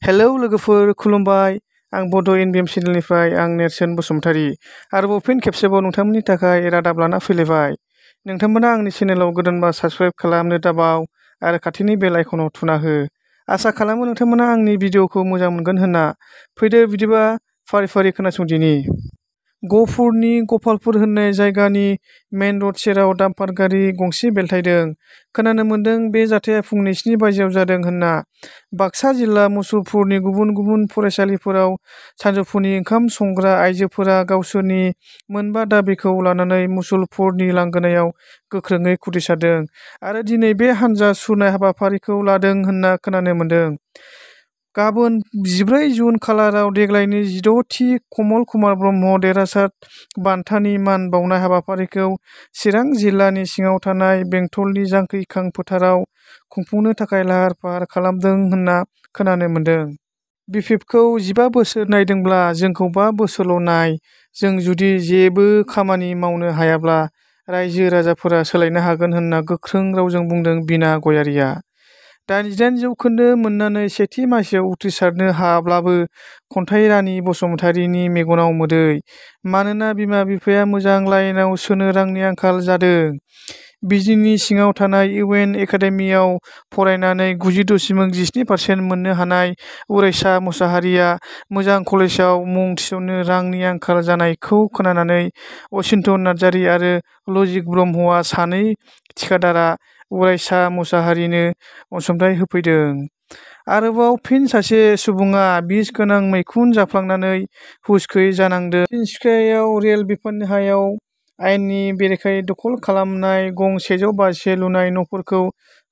Hello लोगोफोर खुलुमबाय। आं बड NBM चेनेलनिफ्राय आं नेरसोन बसुमतारी आरोबाव फिन खेबसेबाव नोंथांमोननि थाखाय रादाब लाना फैलायबाय। नोंथांमोना आंनि चेनेलाव गोदानबा साबस्क्राइब खालामनो दाबाव आरो खाथिनि बेल आइकनाव थुना हो। आसा खालामो नोंथांमोना आंनि भिडिअखौ मोजां मोनगोन होनना। फैदो बिदिबा फारि फारि खोनासंदिनि। गहपुरनि गपालपुर होननाय जायगानि मेन रड सेराव डाम्पार गारि गंसे बेलथायदों। खोनानो मोन्दों बे जाथाया फुंनि 7 बाजियाव जादों होनना। बाक्सा जिल्ला मुसलपुरनि गुबुन गुबुन फरायसालिफोराव सानजौफुनि ओंखाम संग्रा आइजोफोरा गावसोरनि मोनबा दाबिखौ लानानै मुसलपुरनि लांगोनायाव गोख्रोङै खुद्रिसारदों आरो दिनै बे हानजा सुरनाय हाबाफारिखौ लादों होनना खोनानो मोन्दों। गाबोन 14 जुन खालाराव देग्लायनि 16थि कमल कुमार ब्रह्म देरहासार बान्थानि मान बाउनाय हाबाफारिखौ चिरां जिल्लानि सिङाव थानाय बेंटलनि जांख्रिखां फोथाराव खुंफुंनो थाखाय लाहार फाहार खालामदों होनना खोनानो मोन्दों। बिपिएफखौ 15 बोसोर नायदोंब्ला जोंखौ 5 बोसोरल' नाय। जों जुदि जेबो खामानि मावनो हायाब्ला रायजो राजाफोरा सोलायनो हागोन होनना गोख्रों रावजों बुंदों बिना गयारिया। 88 जौखोन्दो मोननानै सेथि मासियाव उथ्रिसारनो हाब्लाबो खन्थाइ रानि बसुमतारीनि मेगनाव मोदै। मानोना बिमा बिफाया मोजां लाइनाव सोनो रांनि आंखाल जादों। बिजिनि सिङाव थानाय UN एकाडेमियाव फरायनानै 90.7% मोननो हानाय उरायसा मुसाहारिया मोजां कलेजाव मुं थिसननो रांनि आंखाल जानायखौ खोनानानै अचिन्त्य नार्जारी आरो लजिक ब्रह्मआ सानै थिखादारा उरायसा मुसाहारिनो अनसुंथाइ होफैदों। आरोबाव फिन सासे सुबुङा बिस गोनां मैखुन जाफ्लांनानै हुस गैयै जानांदों। तिनसुकियायाव रेल बिफाननि हायाव आयेननि बेरेखायै दखल खालामनाय गं 150 लुनाय न'फोरखौ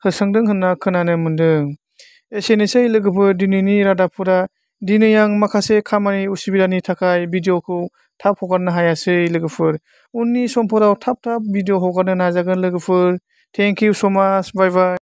होस्रांदों होनना खोनानो मोन्दों। एसेनोसै लोगोफोर दिनैनि रादाबफोरा। दिनै आं माखासे खामानि उसुबिदानि थाखाय भिडिअखौ थाब हगारनो हायासै लोगोफोर। उननि समफोराव थाब भिडिअ हगारनो नाजागोन लोगोफोर। थेंक इउ स' माच। बाय बाय।